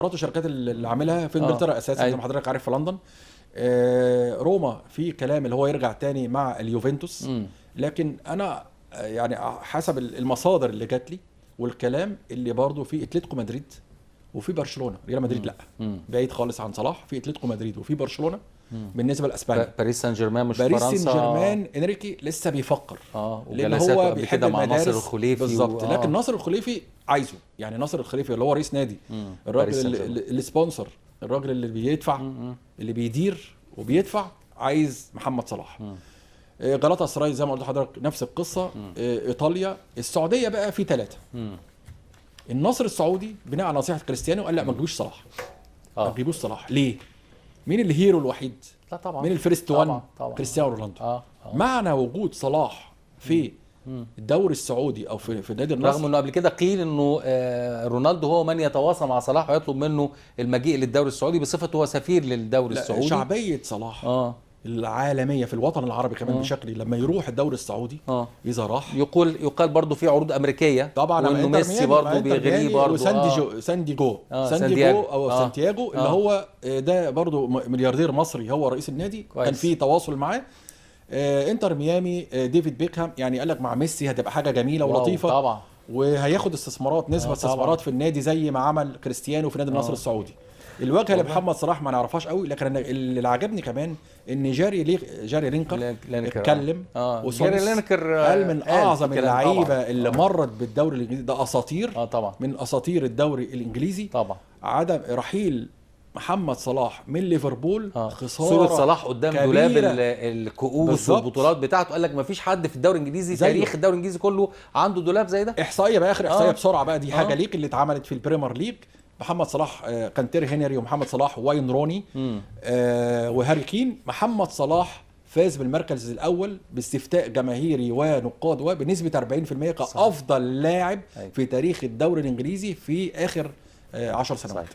وشركات اللي عاملها في انجلترا اساسا، زي ما حضرتك عارف في لندن. روما في كلام اللي هو يرجع تاني مع اليوفنتوس. لكن انا يعني حسب المصادر اللي جات لي والكلام اللي برضه في اتلتيكو مدريد وفي برشلونة، ريال مدريد لا بعيد خالص عن صلاح، في اتلتيكو مدريد وفي برشلونة. بالنسبة لاسبانيا باريس سان جيرمان، مش باريس فرنسا. سان جيرمان انريكي لسه بيفكر، لان وجلساته هو قبل بيحب كده مع ناصر المدارس الخليفي بالظبط. لكن ناصر الخليفي عايزه، يعني ناصر الخليفي اللي هو رئيس نادي، الراجل باريس سان اللي, جيرمان. اللي sponsor، الراجل اللي بيدفع، اللي بيدير وبيدفع، عايز محمد صلاح. غلطة سراي زي ما قلت لحضرتك نفس القصة. ايطاليا، السعودية بقى في 3. النصر السعودي بناء على نصيحة كريستيانو قال لا ما تجيبوش صلاح. ما تجيبوش صلاح ليه؟ مين ال hero الوحيد؟ لا طبعا. مين ال first طبعا one؟ طبعا. كريستيانو رونالدو. معنى وجود صلاح في الدوري السعودي او في نادي النصر، رغم انه قبل كده قيل انه رونالدو هو من يتواصل مع صلاح ويطلب منه المجيء للدوري السعودي بصفته هو سفير للدوري لا، السعودي. شعبية صلاح العالمية في الوطن العربي كمان بشكل لما يروح الدوري السعودي، اذا راح يقال برضه في عروض امريكية طبعا وانه ميسي برضه بيغريه برضه. وساندي ساندي جو، ساندياجو. او سانتياجو اللي هو ده برضه ملياردير مصري، هو رئيس النادي. كويس. كان في تواصل معاه. انتر ميامي، ديفيد بيكهام، يعني قال لك مع ميسي هتبقى حاجة جميلة ولطيفة طبعا، وهياخد استثمارات، نسبه استثمارات في النادي زي ما عمل كريستيانو في نادي النصر السعودي. الواجهة لمحمد صلاح ما نعرفهاش قوي، لكن أنا اللي عجبني كمان ان جاري لينكر اتكلم. جاري لينكر قال من اعظم اللعيبة اللي مرت بالدوري الانجليزي، ده اساطير. طبعا، من اساطير الدوري الانجليزي طبعا. عدم رحيل محمد صلاح من ليفربول خسارة. صوره صلاح قدام دولاب الكؤوس والبطولات بتاعته، قال لك ما فيش حد في الدوري الانجليزي، تاريخ الدوري الانجليزي كله عنده دولاب زي ده. احصائية بقى، اخر احصائية بسرعة بقى، دي حاجة ليك اللي اتعملت في البريمير ليج. محمد صلاح كان تيري هنري ومحمد صلاح واين روني وهاري كين. محمد صلاح فاز بالمركز الاول باستفتاء جماهيري ونقاد وبنسبة 40% كافضل لاعب في تاريخ الدوري الانجليزي في اخر 10 سنوات.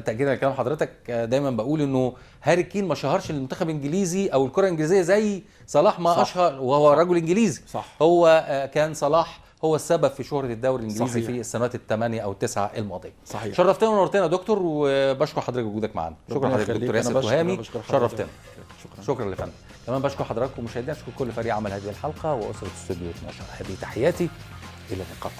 تأكيدا لكلام حضرتك، دايما بقول انه هاري كين ما شهرش المنتخب الانجليزي او الكره الانجليزية زي صلاح ما اشهر، وهو رجل انجليزي. هو كان صلاح هو السبب في شهرة الدوري الانجليزي في السنوات الثمانية او التسعة الماضية. صحيح. شرفتنا ونورتنا يا دكتور، وبشكر حضرتك وجودك معانا. شكرا حضرتك دكتور ياسر تهامي، شرفتنا. شكرا لفندم. كمان بشكر حضراتكم مشاهدينا، اشكر كل فريق عمل هذه الحلقة واسره استوديو 12. هذه تحياتي، الى اللقاء.